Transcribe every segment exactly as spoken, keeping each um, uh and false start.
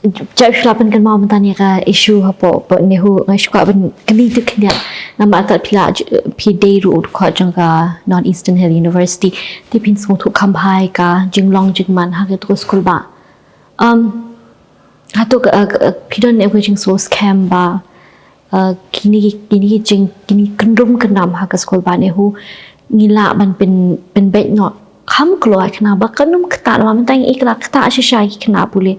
Jap shlap ban kan mau mynta ïa ka issue hapoh NEHU, nga shu kwah ban kynmaw tu khyndiat. Namar kat phi la phi dei ruh u dkhot jong ka North Eastern Hill University. Te phin sngewthuh kham bha ïa ka jinglong jingman ha katto ka skulbah. Um, hato ka, uh, ka, uh, phi don ïa ka jingsngewskhem ba, uh, kine, kine jing, kine kynrum kynram ha ka skulbah NEHU ngi lah ban pyn, pynbeit noh kham kloi khnang ba kan ym ktah, namar mynta ngi ïa ka la ktah shisha ki khynnah pule.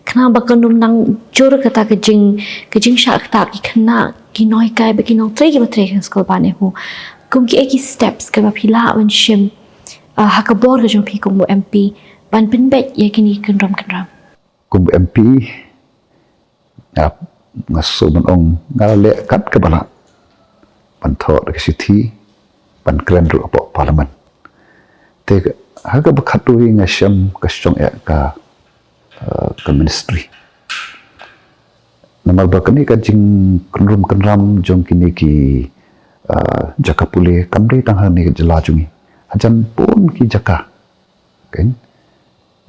Khnang ba kan ym nang jur kata ka jing, ka jingshah ktah ki khynnah, ki nonghikai bad ki nongtrei kiba trei ha ka skulbah NEHU. Kum kiei ki steps kiba phi lah ban shim, uh, ha ka bor ka jong phi kum u MP ban pynbeit ïa kine ki kynrum kynram? Kum u MP, nga, nga sngewbha ban ong nga la leh kat kaba lah ban thoh da ka shithi, ban kren ruh hapoh Parliament. Te ha kaba khatduh hi nga shem ka shong eh ka, uh, ka ministry. Namar ba kane ka jingkynrum kynram jong kine ki, uh, jaka pule kam dei tang ha kane ka jylla jong ngi. Hajan bun ki jaka, kan,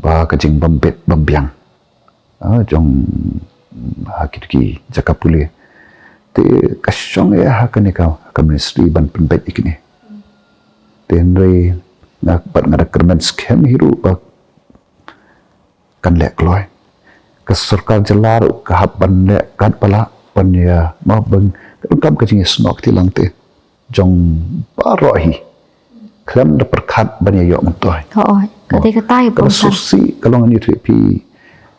ba ka jingbym bit bym biang, ah, jong, ha kito ki jaka pule. Te ka shong eh ha kane ka, ka ministry ban pynbeit ïa kine. Te hynrei nga pat nga da kyrmen skhem hi ruh ba kan leh kloi. Ka sorkar jylla ruh ka hap ban leh katba lah ban ïa, mo, ban, ka donkam ka jingïasnoh kti lang te jong baroh hi khlem da pyrkhat ban ïa ïoh myntoi. Hooid, ka dei kata ïa ka ba sngewsih ka long. Ani, phi,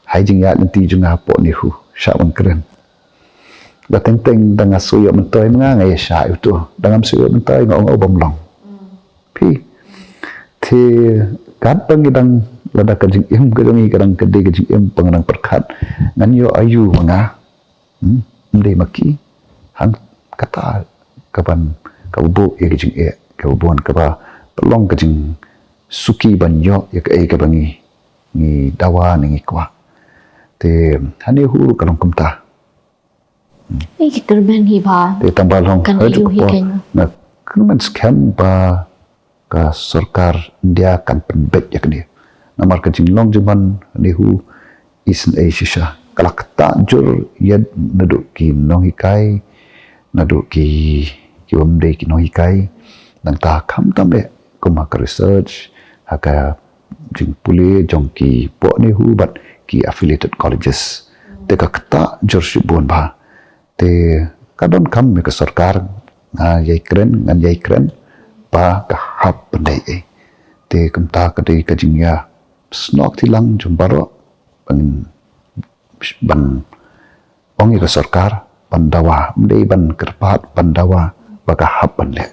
hai jingïaid lynti jong nga hapoh NEHU, shah ban kren. Da teng teng da nga shu ïoh myntoi ma nga, nga ïa shah ïa uto. Da ngam shu ïoh myntoi nga ong, oh, bym long. Phi. Te katba ngi dang, lada ka jingim ka jong ngi ka dang ka dei ka jingim ba nga dang pyrkhat, ngan ïoh aïu ma nga. Hmm? Ym dei ma ki. Hang kata kaban, kaba buh ïa ka jingeh, kaba bun, kaba pynlong ka jingsuki ban ïoh ïa kaei kaba ngi, ngi dawa ne ngi kwah. Te ha NEHU ruh ka long kumta. Ïa ki kyrmen hi ba. Te tang ba long kan ha ïa ïoh hi por, kan. Nga kyrmen skhem ba ka sorkar India kan pynbeit ïa kane. Namar ka jinglong jingman NEHU isynei shisha. Ka la ktah jur ïa naduh ki nonghikai, naduh ki, ki bym dei ki nonghikai. Nangta khamtam eh kum ha ka research, ha ka jingpule jong ki poh NEHU bad ki affiliated colleges. Te ka ktah jur shibun bha. Te ka donkam ïa ka sorkar, nga ïai kren, ngan ïai kren ba ka hap ban dei eh. Te kumta ka dei ka jingïasnoh kti lang jong baroh ban, ban ong ïa ka sorkar ban dawa, ym dei ban kyrpad, ban dawa ba ka hap ban leh.